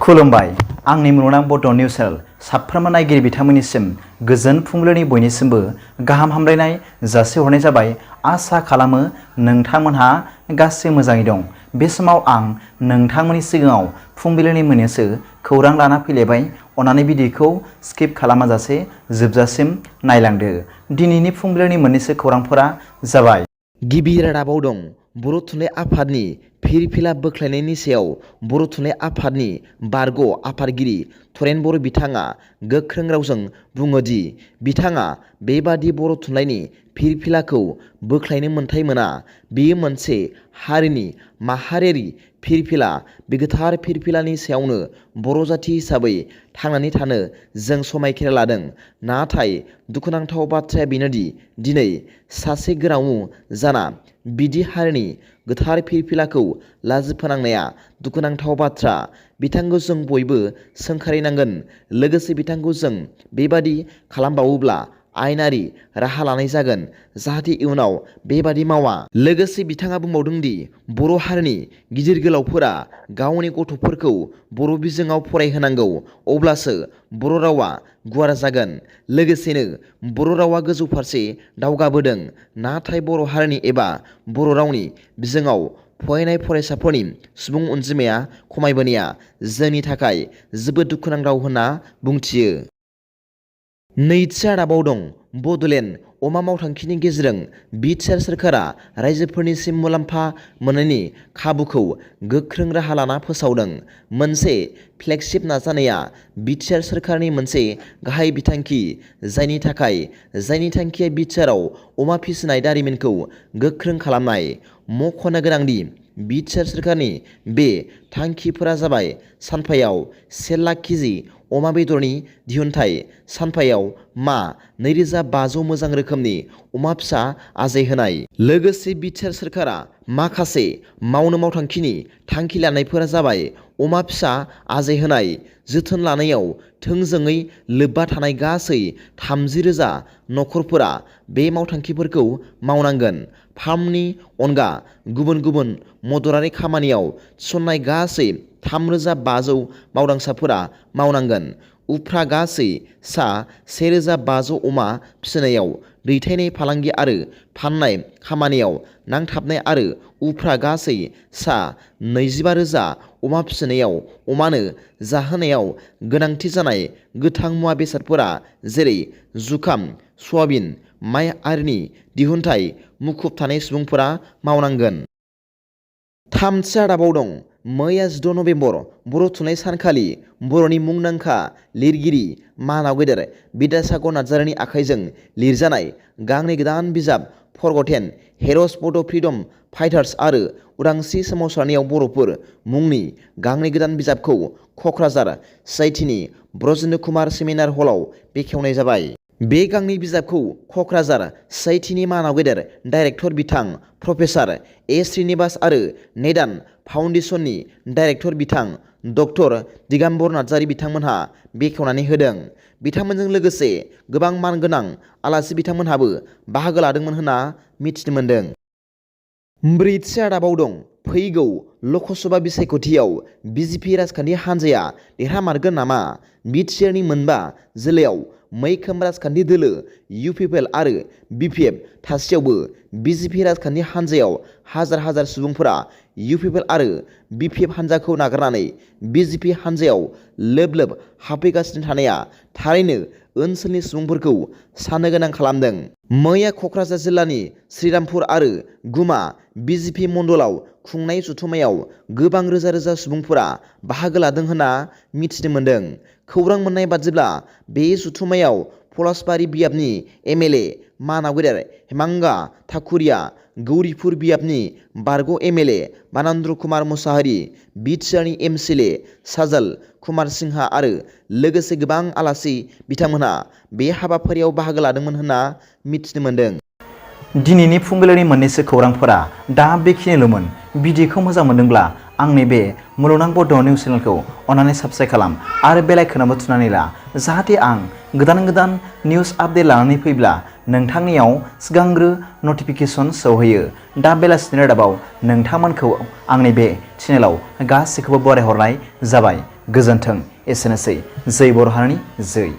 खुलुमबाय आंनि मुलुगनां बड' निउस चेनेल साफ्रोमबो नायगिरि बिथांमोननिसिम गोजोन फुंबिलिनि बयनिसिमबो गाहाम हामलायनाय जासिहरनाय जाबाय। आसा खालामो नोंथांमोनहा गासै मोजाङै दं। बे समाव आं नोंथांमोननि सिगाङाव फुंबिलिनि मोननैसो खौरां लाना फैलायबाय। अन्नानै भिडिअखौ स्किप खालामाजासे जोबजासिम नायलांदो। दिनैनि फुंबिलिनि मोननैसो खौरांफोरा जाबाय। गिबि रादाबाव दं बर' थुनलाइ आफादनि फिरफिला बोख्लायनायनि सायाव बर' थुनलाइ आफादनि बारग' आफादगिरि थरेन बर' बिथाङा गोख्रों रावजों बुङो दि बिथाङा बेबादि बर' थुनलाइनि फिरफिलाखौ बोख्लायनो मोन्थाय मोना। बेयो मोनसे हारिनि माहारियारि फिरफिला। बे गोथार फिरफिलानि सायावनो बर' जाथि हिसाबै थांनानै थानो जों समायखिरा लादों। नाथाय दुखुनांथाव बाथ्राया बेनोदि दिनै सासे गोरामु जाना बिदि हारिनि गोथार फिरफिलाखौ लाजि फोनांनाया दुखुनांथाव बाथ्रा। बिथांखौ जों बयबो सोंखारिनांगोन। लोगोसे बिथांखौ जों बेबादि खालामबावोब्ला आयेनारि राहा लानाय जागोन जाहाथे इयुनाव बेबादि मावा। लोगोसे बिथाङा बुंबावदों दि बर' हारिनि गिदिर गोलावफोरा गावनि गथ'फोरखौ बर' बिजोङाव फरायहोनांगौ, अब्लासो बर' रावा गुवार जागोन। लोगोसेनो बर' रावा गोजौ फारसे दावगाबोदों। नाथाय बर' हारिनि एबा बर' रावनि बिजोङाव फरायनाय फरायसाफोरनि सुबुं अनजिमाया खमायबोनाया जोंनि थाखाय जोबोद दुखुनांथाव होनना बुंथियो। नैथि रादाबाव दं बड'लेण्ड अमा मावथांखिनि गेजेरजों BTR सरकारा रायजोफोरनिसिम मुलाम्फा मोननायनि खाबुखौ गोख्रों राहा लाना फोसावदों। मोनसे फ्लेगशिप नाजानाया BTR सरकारनि मोनसे गाहाय बिथांखि, जायनि थांखिया BTRआव अमा फिसिनाय दारिमिनखौ गोख्रों खालामनाय। मख'नो गोनांदि BTR सरकारनि बे थांखिफोरा जाबाय सानफायाव 1 लाख केजि अमा बेदरनि दिहुनथाय, सानफायाव 2500 मोजां रोखोमनि अमा फिसा आजायहोनाय। लोगोसे BTR सरकारा माखासे मावनो मावथांखिनि थांखि लानायफोरा जाबाय अमा फिसा आजायहोनाय। जोथोन लानायाव थोंजोङै लोब्बा थानाय गासै 30,000 नखरफोरा बे मावथांखिफोरखौ मावनांगोन। फार्मनि अनगा गुबुन गुबुन मददारि खामानियाव थिसननाय गासै 3,500 मावदांसाफोरा मावनांगोन। उफ्रा गासै सा 1,500 अमा फिसिनायाव, दैथायनाय, फालांगि आरो फाननाय खामानियाव नांथाबनाय आरो उफ्रा गासै सा 25,000 अमा फिसिनायाव अमानो जाहोनायाव गोनांथि जानाय गोथां मुवा बेसादफोरा जेरै जुखाम, सयाबिन, माइ आरिनि दिहुनथाय मुखुब थानाय सुबुंफोरा मावनांगोन। थामथि रादाबाव दं मैया 16 नबेम्बर बर' थुनलाइ सानखालि बर'नि मुंदांखा लिरगिरि मानाव गेदेर बिद्यासागर नार्जारिनि आखाइजों लिरजानाय गांनै गोदान बिजाब फरगटेन हिर'ज बड' फ्रिडम फाइटार्स आरो उदांस्रि सोमावसारनायाव बर'फोर मुंनि गांनै गोदान बिजाबखौ क'क्राझार CITनि ब्रजेन्द्र कुमार सेमिनार हलाव बेखेवनाय जाबाय। बे गांनै बिजाबखौ क'क्राझार CITनि मानाव गेदेर डाइरेक्टर बिथां प्रफेसार A. श्रीनिवास आरो नेदान फाउन्डेसननि डाइरेक्टर बिथां डक्टर दिगाम्बर नार्जारि बिथांमोनहा बेखेवनानै होदों। बिथांमोनजों लोगोसे गोबां मानगोनां आलासि बिथांमोनहाबो बाहागो लादोंमोन होनना मिथिनो मोन्दों। ब्रैथि रादाबाव दं फैगौ ल'कसभा बिसायख'थियाव BJP राजखान्थि हान्जाया देरहामारगोन नामा? BTRनि मोनबा जिल्लायाव मैखोम राजखान्थि दोलो UPPL आरो BPF थासेयावबो BJP राजखान्थि हान्जायाव हाजार हाजार सुबुंफोरा UPPL आरो BPF हान्जाखौ नागारनानै BJP हान्जायाव लोब लोब हाबफैगासिनो थानाया थारैनो ओनसोलनि सुबुंफोरखौ साननो गोनां खालामदों। मैया क'क्राझार जिल्लानि श्रीरामपुर आरो गुमा BJP मण्डलाव खुंनाय जथुम्मायाव गोबां रोजा रोजा सुबुंफोरा बाहागो लादों होनना मिथिनो मोन्दों। खौरां मोननाय बादिब्ला बे जथुम्मायाव पलासबारि बियाबनि MLA मानाव गेदेर हेमांगा ठाकुरिया, गौरीपुर बियाबनि बारग' MLA बानेन्द्र कुमार मुसाहारि, BTRनि MCLA साजल कुमार सिंहा आरो लोगोसे गोबां आलासि बिथांमोनहा बे हाबाफारियाव बाहागो लादोंमोन होनना मिथिनो मोन्दों। दिनैनि फुंबिलिनि मोननैसो खौरांफोरा दा बेखिनिल'मोन। भिडिअखौ मोजां मोनदोंब्ला आंनि बे मुलुगनां बड' निउस चेनेलखौ अन्नानै साबस्क्राइब खालाम आरो बेल आइकनआवबो थुनानै ला, जाहाथे आं गोदान गोदान निउस आपडेट लानानै फैब्ला नोंथांनियाव सिगांग्रो नटिफिकेसन सौहैयो। दा बेलासिनि रादाबाव नोंथांमोनखौ आंनि बे चेनेलाव गासैखौबो बरायहरनाय जाबाय। गोजोन्थों। एसेनोसै जै बर' हारिनि जै।